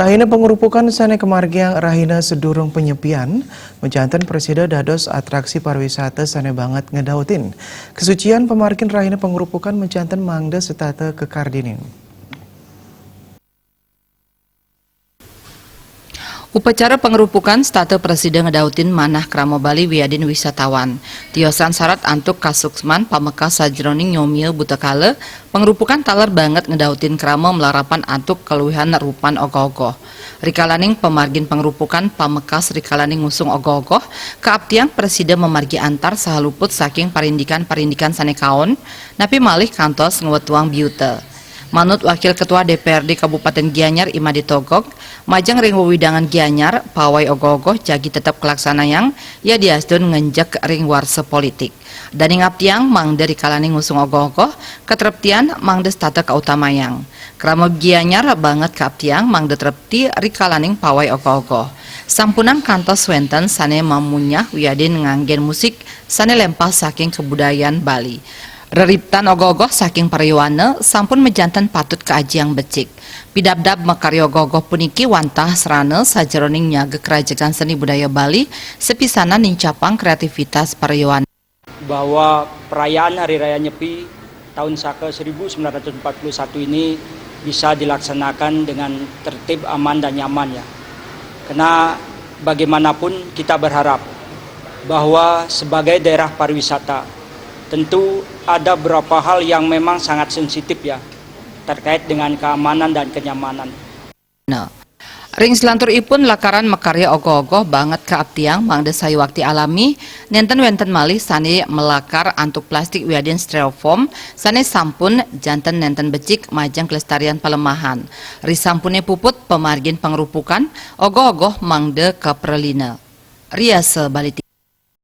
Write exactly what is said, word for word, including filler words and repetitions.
Rahina pangurupukan sané kamargiang rahina sadurung panyepian, majanten prasida dados atraksi pariwisata sané banget ngedautin. Kasucian pamargin rahina pangurupukan majanten mangda setata kakardinin. Upacara pangurupukan setata prasida ngedautin manah krama Bali wiadin wisatawan. Tiosan sarat antuk kasuksman pamekas sajeroning nyomia buta kala, pangurupukan taler banget ngedautin krama malarapan antuk kaluihan rupan ogoh-ogoh. Rikalaning pamargin pangurupukan pamekas rikalaning ngusung ogoh-ogoh, kaaptiang prasida mamargi antar saha luput saking parindikan-parindikan sané kaon, napi malih kantos ngwetuang biuta. Manut Wakil Ketua D P R D Kabupaten Gianyar I Made Togog, majeng ring wewidangan Gianyar, pawai ogoh-ogoh jagi tetep kalaksanayang, yadiastun ngenjek ring warsa politik. Daning aptiang mangda rikalaning ngusung ogoh-ogoh, katreptian mangda setata kautamayang. Krama Gianyar banget kaaptiang mangda trepti rikalaning pawai ogoh-ogoh. Sampunang kantos wénten sané mamunyah wiadin nganggén musik sané lempah saking kabudayan Bali. Reriptan ogoh-ogoh saking para yowana sampun majanten patut kaajiang becik. Pidabdab makarya ogoh-ogoh puniki wantah sarana sajeroning nyaga karajegan seni budaya Bali sapisanan nincapang kreativitas para yowana. Bahwa perayaan Hari Raya Nyepi tahun Saka seribu sembilan ratus empat puluh satu ini bisa dilaksanakan dengan tertib, aman, dan nyaman, ya. Karena bagaimanapun kita berharap bahwa sebagai daerah pariwisata, tentu ada beberapa hal yang memang sangat sensitif, ya, terkait dengan keamanan dan kenyamanan. Nah, ring salanturipun lakaran makarya ogoh-ogoh banget kaaptiang mangda sayuwakti alami, nénten wénten malih sané malakar antuk plastik wiadin styrofoam sané sampun janten nénten becik majeng kelestarian palemahan. Risampuné puput pamargin pangurupukan, ogoh-ogoh mangda kaprelina. Riasa Bali